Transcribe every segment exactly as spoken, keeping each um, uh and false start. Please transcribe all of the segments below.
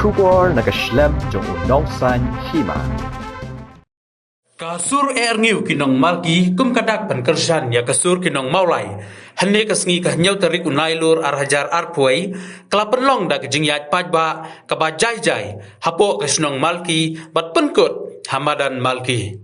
Khubor na ka shlem jong u nongsan hima. Ka sur e rngiew ki nong Malki kum ka dak ban kyrshan ïa ka sur ki nong Mawlai. Hynne ka sngi ka hynñiew tarik u Nailur ar hajar arphew, ka la pynlong da ka jingïaid paidbah kaba jai jai hapoh ka shnong Malki bad pynkut ha madan Malki.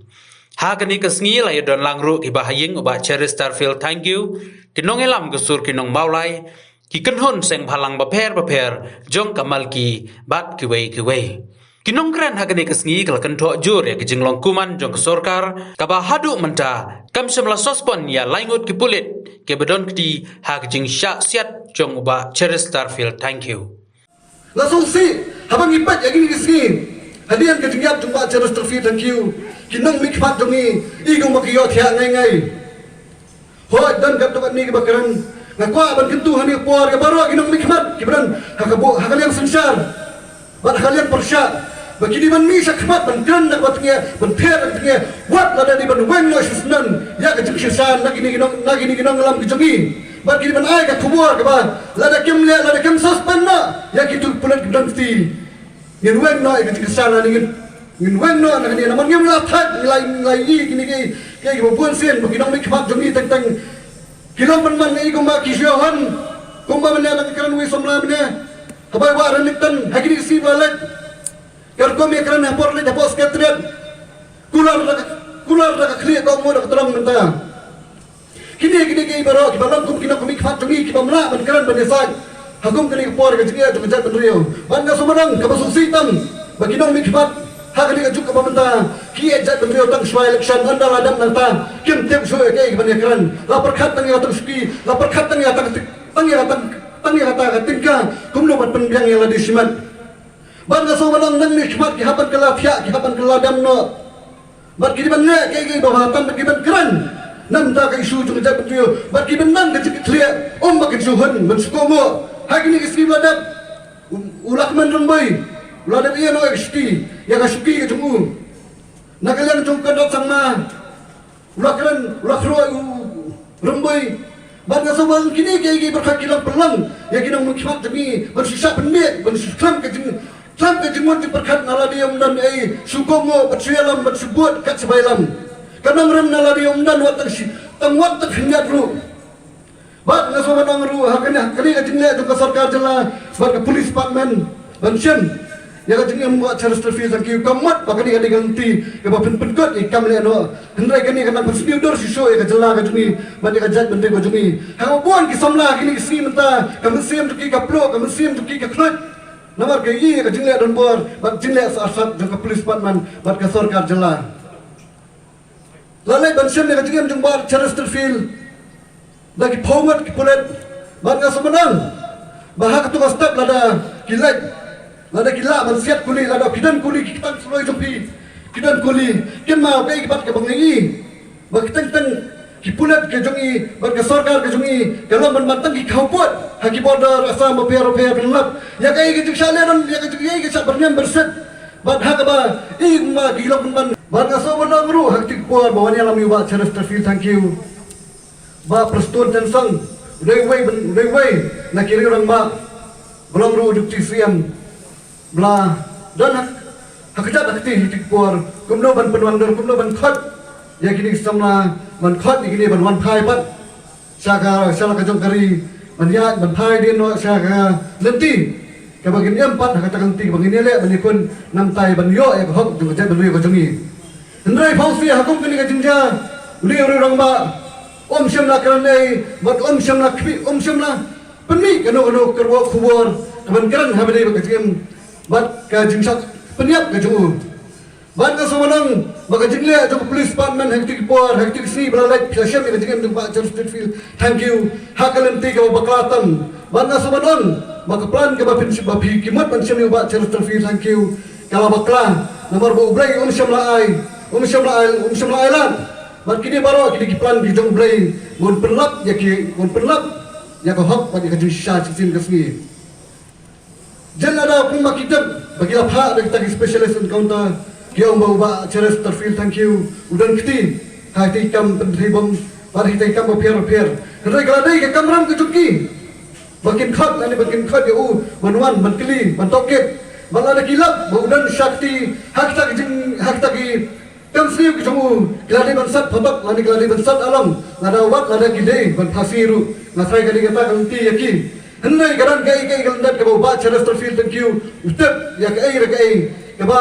Ha kane ka sngi la ïadon lang ruh kiba ha ïing u Bah Cheristerfield Thangkhiew, ki nongïalam ka sur ki nong Mawlai, ki kynhun seng bhalang bapher bapher jong ka Malki bad kiwei kiwei. Ki nongkren ha kane ka sngi ka la kynthoh jur ïa ka jinglong kuman jong ka sorkar kaba haduh mynta kam shym la suspend ïa lai ngut ki pulit kiba don kti ha ka jingshah siat jong u Bah Cheristerfield Thangkhiew. La sngewsih haba ngi peit ïa kine ki sngi, hadien ka jingïap jong u Bah Cheristerfield Thangkhiew, ki nongmihkhmat jong ngi i kum ba ki ïohthiah ngai ngai. Hooid, don katto katne kiba kren. Nga kwah ban kyntu ha kane ka por ïa baroh ki nongmihkhmat kiba don ha ka buh, ha ka liang synshar bad ha ka liang pyrshah, ba ki dei ban mih shakhmat ban kren da kaba tyngeh, ban pher da kaba tyngeh, wat lada dei ban weng noh shisha ïa ka jingshisha na kine ki nong, na kine ki nongïalam ki jong ngi. Bad ki dei ban ai ka khubor kaba lada kim leh, lada kim suspend noh ïa kito ki pulit kiba don kti, ngin weng noh ïa ka jingshisha na kine, ngin weng noh na kine, namar ngim lah thait, ngi la, ngi la ïohi kine ki, ki, kiba bun sien ba ki nongmihkhmat jong ngi teng teng ki long pynman ïa i kumba ki shu ïoh hon. Kumba mynne la ka kren uwei u samla mynne, haba i Bah Renikton, ha kine ki sngi ba la leit, ka rukom ïakren ha por leit hapoh Secretariat, kular da ka, kular da ka khlieh, ka ummat da ka tdong mynta. Kine, kine ki baroh kiba long kum ki nongmihkhmat jong ngi kiba ym lah ban kren ban ïasaid ha kum kane ka por ka jingeh jong ka jaitbynriew. Bad nga sngewbha ban ong kaba sngewsih tam ba ki nongmihkhmat ha kane ka juk kaba mynta ki ïaid jaitbynriew tang shuwa election, ynda la dep nangta kim tip shuh ïa kaei kaban ïakren. La pyrkhat tang ïa ka tang shuki, la pyrkhat tang ïa ka tang, tang ïa ka tang, tang ïa kata ka tyngka kumno ban pynbiang ïa lade shimet. Bad nga sngewbha ban ong nangne ki khmat ki hap ban kylla thiah, ki hap ban kylla dem noh. Bad ki dei ban leh kaei kaei ba bha tam, bad ki ban kren na ka bynta ka issue jong ka jaitbynriew. Bad ki ban nang ka jingkitkhlieh, ym ba kin shu hun ban shu kohnguh. Ha kine ki sngi ba la dep, u, u Lahkmen Rymbui u la dep ïeh noh ïa ka shuki, ïa ka shuki ka jong u. Na ka liang jong u Conrad Sangma, u la kren, u la khroi u Rymbui. Bad nga sngewbha kine kiei kiei baroh ki long pynlong ïa ki nongmihkhmat jong ngi ban shu shah pynbiej, ban shu khlem ka jing, khlem ka jingmut jingpyrkhat, na lade ym don ei, shu kohnguh bad shu ïalam bad shu bud kat shaba ïalam. Ka nongrim na lade ym don wat tang shi, tang wat tang khyndiat ruh. Bad nga sngewbha ban ong ruh ha kane, ha kane ka jingleh jong ka sorkar jylla bad ka police department ban shim ïa ka jingim u Bah Cheristerfield Thangkhiew, ka mut ba kane ka dei ka lynti kaba pynpynkut ïa ki kam lehnoh. Hynrei kane ka nang pynsniew dur shisha ïa ka jylla ka jong ngi bad ïa ka jaitbynriew ka jong ngi. Ha kaba bun ki samla ha kine ki sngi mynta, ka mynsiem jong ki ka pluh, ka mynsiem jong ki ka khluit, namar ka ïohi ïa ka jingleh donbor bad jingleh sarsat jong ka police department bad ka sorkar jylla. La leit ban shim ïa ka jingim jong u Bah Cheristerfield da ki phew ngut ki pulit. Bad nga sngewbha ban ong ba ha kato ka step lada ki leit, lada ki lah ban siat kuli, lada ki don kuli ki ktang suloi jong phi, ki don kuli, kynmaw kaei kaba, kaba nga ïohi ba ki teng teng ki pulit ka jong ngi bad ka sorkar ka jong ngi ka long ban ban tang ki khawpud ha ki border Assam bapher bapher, pynlap ïa kaei ka jingshah leh don, ïa ka jingïaishah byrngem byrsit. Bad ha kaba i ma ki long pynban. Bad nga sngewbha ban ong ruh ha kti ki por ba wan ïalam ïa u Bah Cheristerfield Thangkhiew, Bah Prestone Tynsong u dei uwei, u dei uwei na ki riew rangbah ba long ruh u Deputy C M, ba la don ha, ha kjat ha kti ha kti ki por kumno ban pynwandur, kumno ban khot ïa kine ki samla, ban khot ïa kine ban wan phai pat sha ka, sha la ka jong ka ri, ban ïaid ban phai dien noh sha ka lynti kaba ngin im pat, ha kata ka lynti kaba ngin ïaleh ban ïakhun namar ban ïoh ïa ka hok jong ka jaitbynriew ka jong ngi. Hynrei phewse ha kum kane ka jingjia, une u riew rangbah um shym la kren ei bad um shym la khmih, um shym la pynmih kano kano ka ruh khubor kaban kren ha ba dei bad ka jingim bad ka jingshah pynïap ka jong u. Bad nga sngewbha ban ong ba ka jingleh jong ka police department ha kti ki por, ha kti ki sngi ba la leit, phi la shim ïa ka jingim jong u Bah Cheristerfield Thangkhiew ha ka lynti kaba bakla tam. Bad nga sngewbha ban ong ba ka plan kaba phin shim, ba phi ki mut ban shim ïa u Bah Cheristerfield Thangkhiew ka la bakla, namar ba U Blei um shym la ai, um shym la ai, um shym la ai lad. Bad kine baroh kine ki plan ki jong U Blei ban pynlap ïa ki, ban pynlap ïa ka hok bad ïa ka jingshisha shisien ka sngi. Jan lada kum ba ki tip ba ki la phah da kita ki specialist encounter, ki ong ba u Bah Cheristerfield Thangkhiew u don kti ha kita ki kam pynthei bom bad ha kita ki kam bapher bapher. Hynrei ka la dei ka kamram ka jong ki ba kin khot, lane ba kin khot ïa u ban wan ban kylli, ban tohkit. Ba lada ki lap ba u don shakti ha kita ki jing, ha kita ki kam sniew ki jong u, ki la dei ban sat phabak lane ki la dei ban sat alam, lada wat lada ki dei ban phasi ruh. Nga tharai kane kata ka lynti ïa ki. Hynrei ka don kaei kaei ka lyndet kaba u Bah Chesterfield Thangkhiew u tip ïa kaei re kaei kaba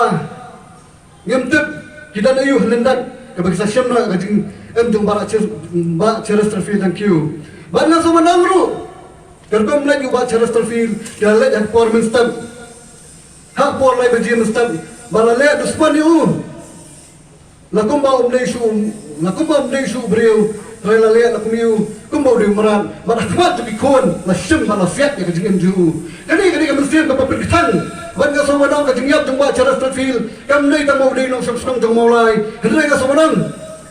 ngim tip. Ki don aïu ha lyndet kaba ki sa shem noh ka jingim jong Bah Ches-, Bah Chesterfield Thangkhiew. Bad nga sngewbha ong ruh, ka rukom leit u Bah Chesterfield, ki la leit ha ka por mynstep, ha ka por lai baje mynstep, ba la leh duspon ïa u. La kumba um dei shuh, la kumba um dei shuh u briew, hynrei la leh la kum ïa u kumba u dei u mrad. Bad ha khmat jong ki khun la shim bad la siat ïa ka jingim jong u. Kane, kane ka mynsiem kaba pynkthang. Bad nga sngewbha ong ka jingïap jong Bah Chesterfield kam dei tang ba u dei nongshong shnong jong Mawlai, hynrei nga sngewbha ong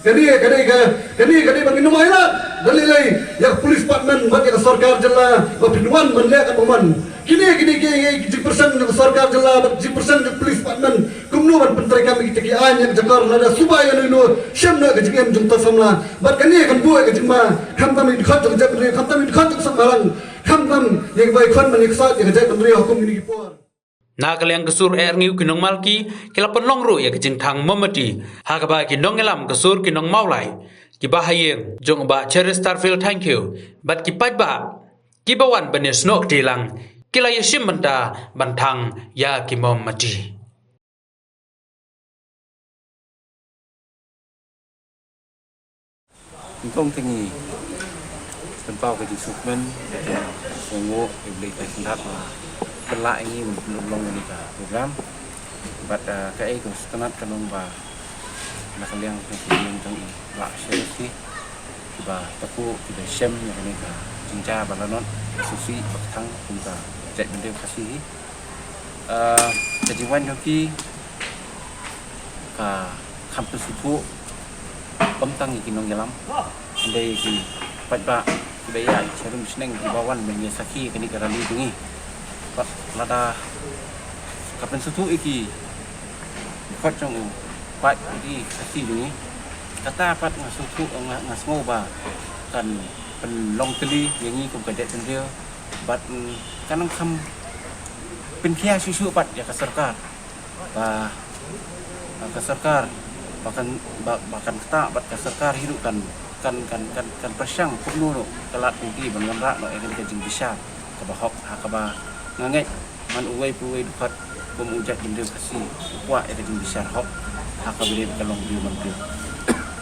kane, kane ka, kane, kane ba ngin ym ailad da lei lei ïa ka police department bad ïa ka sorkar jylla ba phin wan ban leh katba mon. Kine, kine ki, ki jingpyrshang jong ka sorkar jylla bad jingpyrshang jong ka police department kumno ban pyntreikam ïa kita ki aiñ ïa ka jakor, lada suba ïa uno uno shem noh ka jingim jong uta u samla. Bad kane kan buh ïa ka jingma khamtam ïa ki dkhot jong ka jaitbynriew, khamtam ïa ki dkhot jong ka seng bhalang, khamtam ïa kiba ïakhun ban ïaksaid ïa ka jaitbynriew ha kum kine ki por. Na ka liang ka sur Ehrngiu ki nongmalki ki la pynlong ruh ïa ka jingthang mombati ha kaba ki nongïalam ka sur ki nong Mawlai, kiba ha ïing jong u Bah Chesterfield Thangkhiew bad ki paidbah kiba wan ban ïasnoh kti lang ki la ïashim bynta ban thang ïa ki mombati. Nyngkong te ngi pynpaw ka jingsngewkmen, ka jingsngewnguh ïa U Blei ka khyndap ba pynlah ïa ngi ban pynlong ïa kane ka program. Bad, ah, kaei kaba sngewtynnat ka long ba na ka liang ka jingim jong i Bah Sherif hi, kiba tyrkhong, kiba shem ïa kane ka jingjia ba la nod, sngewsih ba ka thang kum ka jaitbynriew Khasi hi. Ah, ka jingwan jong ki ka kham pynsngewthuh, ym tang ïa ki nongïalam, hynrei ïa ki paidbah kiba ïaid sharum shneng kiba wan ban ïa sakhi ïa kane ka rally jong ngi. Bad lada ka pynsngewthuh ïa ki dkhot jong u paid u dei Khasi jong ngi, kata pat nga sngewthuh, nga, nga sngew ba kan pynlong tylli ïa ngi kum ka jaitbynriew. Bad, mm, kan nang kham pynkhia shuh shuh pat ïa ka sorkar. Ba, ba ka sorkar ba kan, ba, ba kan ktah, bad ka sorkar hi ruh kan, kan, kan, kan, kan pyrshang kumno ruh ka lad jong ki ban wanrah noh ïa kane ka jingbishar kaba hok, ha kaba nga ngeit man uwei pa uwei u dkhot kum u jaitbynriew Khasi u kwah ïa ka jingbishar hok ha kaba ïadei bad ka longbriew manbriew.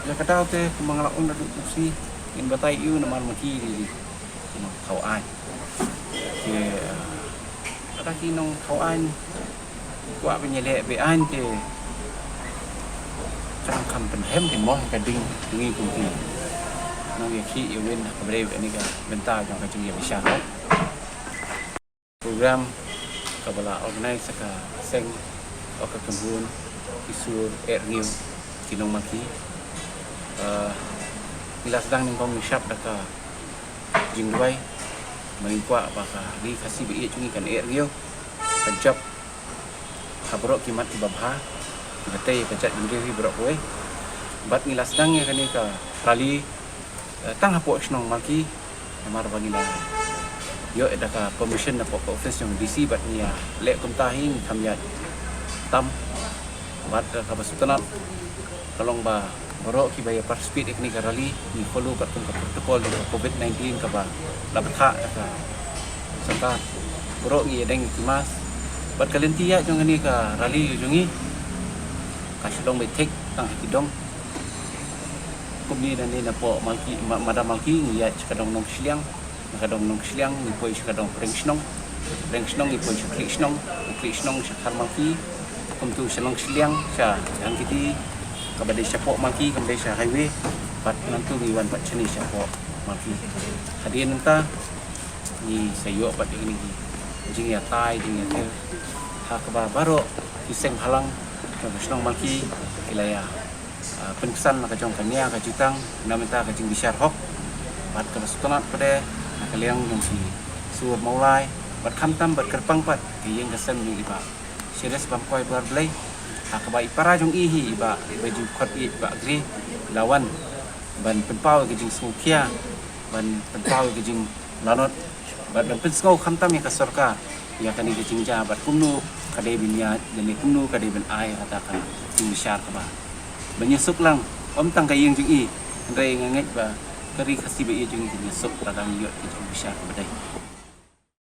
Ïa ka daw te kumba nga la ong naduh mynshwa, ngin batai ïa u namar ma ki dei ki nongthaw aiñ. Te, ah, lada ki nongthaw aiñ ki kwah ban ïaleh beit aiñ te kan nang kham pynhem te mo ha ka ding jong ngi kum ki nongïakhih ïawin ha kaba ïadei bad kane ka bynta jong ka jingïabishar hok. Program kaba la organise da ka seng Okatynrun, ki sur Ehrngiu ki nongmalki. Eh, ngi la sdang nyngkong, ngi shap da ka jingduwai, ba ngin kwah ba ka Ri Khasi ba ïeit jong ngi kan Ehrngiu, kan jop ha baroh ki mat kiba bha, kiba tei ïa ka jaitbynriew hi baroh kawei. Bad ngi la sdang ïa kane ka rally, eh, tang hapoh shnong Malki, namar ba ngi la ïoh da ka permission napoh ka office jong D C, bad ngi ïaleh kumta hi, ngi kham ïaid tam. Bad, eh, kaba sngewtynnat ka long ba baroh kiba ïa participate ïa kane ka rally ngi follow katkum ka protocol jong ka covid nineteen kaba la bthah da ka sorkar. Baroh ngi ïadeng ïa ki mask. Bad ka lynti ïaid jong kane ka rally jong ngi ka shu long beit thik tang ha ki dong. Kumne nangne napoh Malki, ma-, Mada Malki ngi ïaid sha ka dong Nongshiliang, na ka dong Nongshiliang ngi poi sha ka dong Pdeng Shnong, Pdeng Shnong ngi poi sha Khlieh Shnong, na Khlieh Shnong sha Khar Malki, kumtu sha Nongshiliang sha Jhangkiti, kaba dei shapoh Malki, kaba dei sha highway, bad nangtu ngi wan pat shane shapoh Malki. Hadien nangta ngi sa ïoh pat ïa kine ki jingïatai jingïater ha kaba baroh ki seng bhalang jong ka shnong Malki ki la ïa, ah, pynksan la ka jong ka nia ka jutang na ka bynta ka jingbishar hok. Bad kaba sngewtynnat pat de na ka liang jong ki sur Mawlai bad khamtam bad kyrpang pat ka ïing ka sem jong i Bah Sherif Bamkoi Barblei, ha kaba i para jong i hi i Bah, i Bah Jukot, i Bah Gri, la wan ban pynpaw ïa ka jingsngewkhia, ban pynpaw ïa ka jinglanot, bad ban pynsngew khamtam ïa ka sorkar ïa kane ka jingjia bad kumno ka dei ban ïa, lane kumno ka dei ban ai kata ka jingbishar kaba, ban ïasuk lang, ym tang ka ïing jong i, hynrei nga ngeit ba ka ri Khasi ba ïeit jong i kan ïasuk lada ngi ïoh ka jingbishar kaba dei.